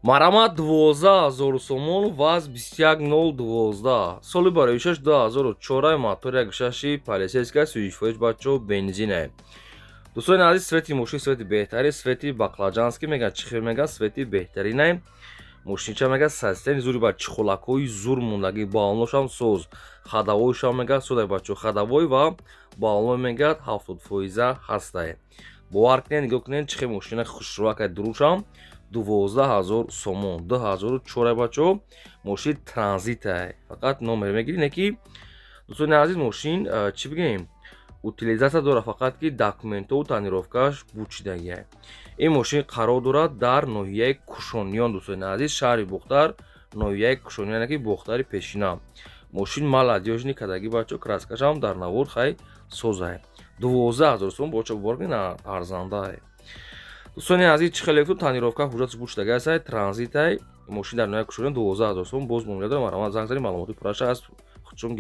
Марамат, 12 000 сомон. ВАЗ 21012, соли бароишаш 2004, мотор 1,6, полицейская, сӯишфоиш, бачо, бензине. Дӯстони азиз, цвети мошин цвети беҳтари, цвети баклажанский меган, чӣ хел меган, цвети беҳтаринай. Мошинча мега системи зури ба чехолакҳои зур мондагӣ, балоношам соз, ходовойшам мега содай, бачо, ходовой ва балоно мегӯяд 70 фоиза ҳастай. Бовар кунед, нигоҳ кунед, чӣ хел мошина хушрӯакай. Дурушам 12 000 сомон, 2004, бачо, мошин транзитай, фақат номер мегирӣ. Не ки, дӯстони азиз, мошин, чӣ бигӯем, утилизация дорад, фақат ки документову тонировкааш бучидагиай. Ин мошин қарор дорад дар ноҳияи Кушониён, дӯстони азиз, шаҳри Бохтар, ноҳияи Кушониён, ки Бохтари пешина. Мошин молодёжный кадаги, бачо, краскашам дар навор хай созай. 12 000 сом, боча, бовар кунед, арзандае. Дӯстони азиз, чӣ хеле тонировка, ҳуҷҷаташ бучидаги ҳастай, транзитай. Мошин дар ноҳияи Кушониён, 12 000 сом, боз муомила дорам. Марҳамат, занг занед, маълумоти пурраша аз худшон.